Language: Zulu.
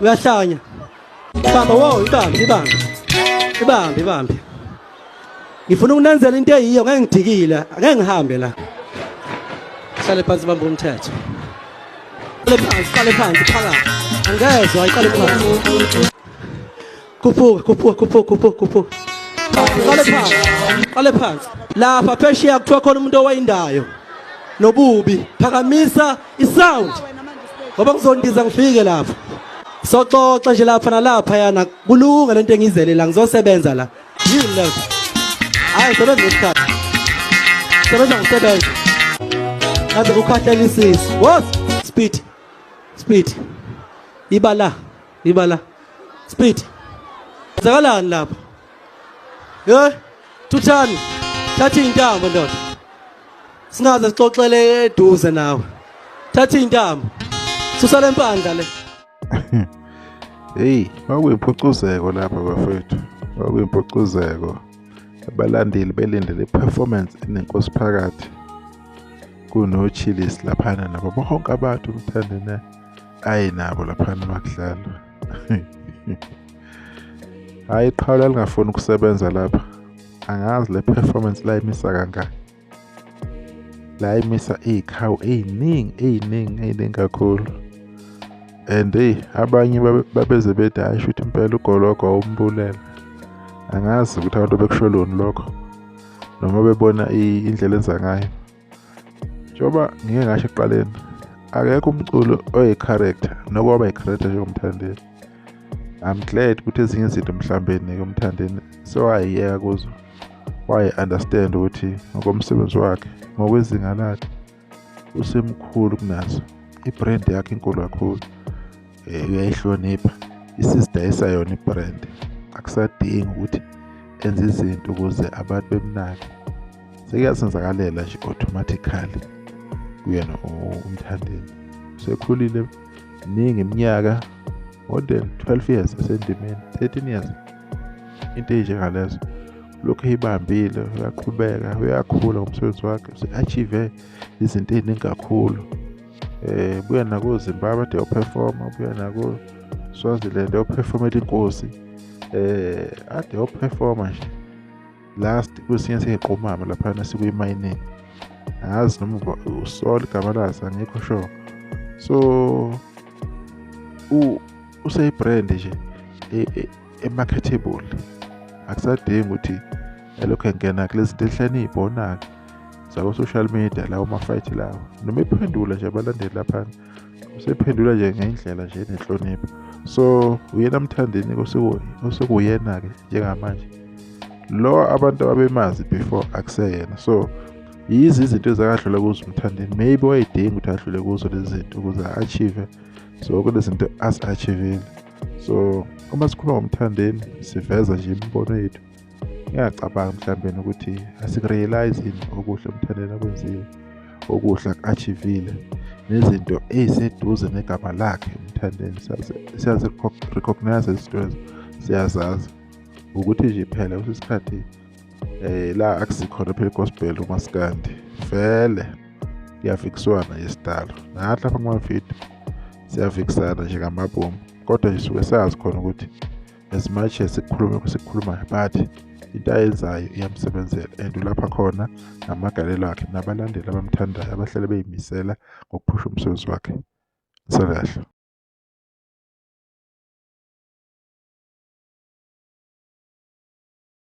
Uyahlanya. Bamba wo, ibambe, ibambe. Ibambe, ibambe. Ngifuna ukunenzela into eyiyo, ngeke ngidikile, angeke ngihambe la. Hlale phansi, bamba umthetho. Qale phansi, qale phansi, phakathi. Angezwa, iqale phansi. Khuphuka, khuphuka, khuphuka, khuphuka, khuphuka. Qale phansi, qale phansi. Lapha phesheya kuthiwa khona umuntu owayindayo nobubi. Phakamisa isound. Ngoba ngizondiza ngifike lapha. Soxoxa nje lapha nalapha yana kulunga lento engizele la, ngizosebenza la. Yini leyo? Hayi, sebenza ngesikhathi. Sebenza ngokusebenza. Kaze kukhahlela isisu. What? Speed. Speed. Ibala. Ibala. Speed. Zakalani lapha? Ye? Thuthani. Thatha intambo ndoda. Singaze sixoxele eduze nawe. Thatha intambo. Susa lempandla le. Hey, kwakuyimpucuzeko lapha bafethu. Kwakuyimpucuzeko. Abalandeli belindele i-performance enenkosi phakathi. KunoChillis laphana nabo bonke abantu uMthandeni aye nabo laphana makudlalwa. Hhayi, iqhawe lalingafuni ukusebenza lapha. Angazi le performance la imisa kangaka. La imisa iy'khawu ey'ningi ey'ningi ey'ningi kakhulu. And eyi, abanye babeze bethi hhayi, shuthi impela ugologo wawumbulele. Angazi ukuthi abantu bekusholoni lokho noma bebona indlela enza ngayo. Njengoba ngike ngasho ekuqaleni, akekho umculo oyi-character nokwaba yi-character njengoMthandeni. I'm glad ukuthi ezinye izinto mhlawumbe uMthandeni sewayiyeka kuzo, wayi-understand ukuthi ngokomsebenzi wakhe, ngokwezinga lakhe usemkhulu kunazo. I-brand yakhe inkulu kakhulu, uyayihlonipha, isizidayisa yona i-brand. Akusadingi ukuthi enze izinto ukuze abantu bemnake, sekuyazenzakalela nje automatically kuyena uMthandeni. Usekhulile, miningi iminyaka, more than 12 years esendimeni, 13 years, into ey'njengalezo. Lokhu eyibambile, uyaqhubeka, uyakhula ngomsebenzi wakhe, use-achieve izinto ey'ningi kakhulu. Buya nako Zimbabwe ade yo-performa, buya nako Swaziland yo-performela inkosi, ade yo-performa nje last kwesinye sey'qhumama laphana sikwi-mining, angazi noma uSol igama laso, angikho sure. So useyi-brand nje e-marketable, akusadingi ukuthi elokhu engena kulezi zinto ehlane niy'bona-ke zako-social media lawo ma-fight lawo, noma ephendula nje abalandeli laphana, usephendula nje ngendlela nje enenhlonipho. So uyena Mthandeni osekuyena-ke njengamanje lo abantu ababemazi before, akuseyena. So yizi izinto ezakadlula kuzo uMthandeni, maybe wayedinga ukuthi adlule kuzo lezi zinto ukuze a-achieve zonke lezi zinto azi-achieve-ile. So uma sikhuluma ngoMthandeni siveza nje imibono yethu, ngiyacabanga mhlawumbe ukuthi asiku-realize yini okuhle uMthandeni akwenzile, okuhle aku-achieve-ile, nezinto ey'seduze negama lakhe uMthandeni. Siyazi-recognize izinto lezo, siyazazi ukuthi nje phela kwesinye isikhathi la akusikhona phela i-gospel, umaskandi vele kuyafikiswana isidalo, nathi lapha kuma-video siyafikisana nje ngamabomu, kodwa nje suke sazi khona ukuthi as much as sikukhuluma sikukhulumayo, but into ayenzayo iyamsebenzela and ulapha khona ngamagalelo akhe nabalandeli abamthandayo abahlale beyimisela ngokuphusha umsebenzi wakhe. Nisale kahle.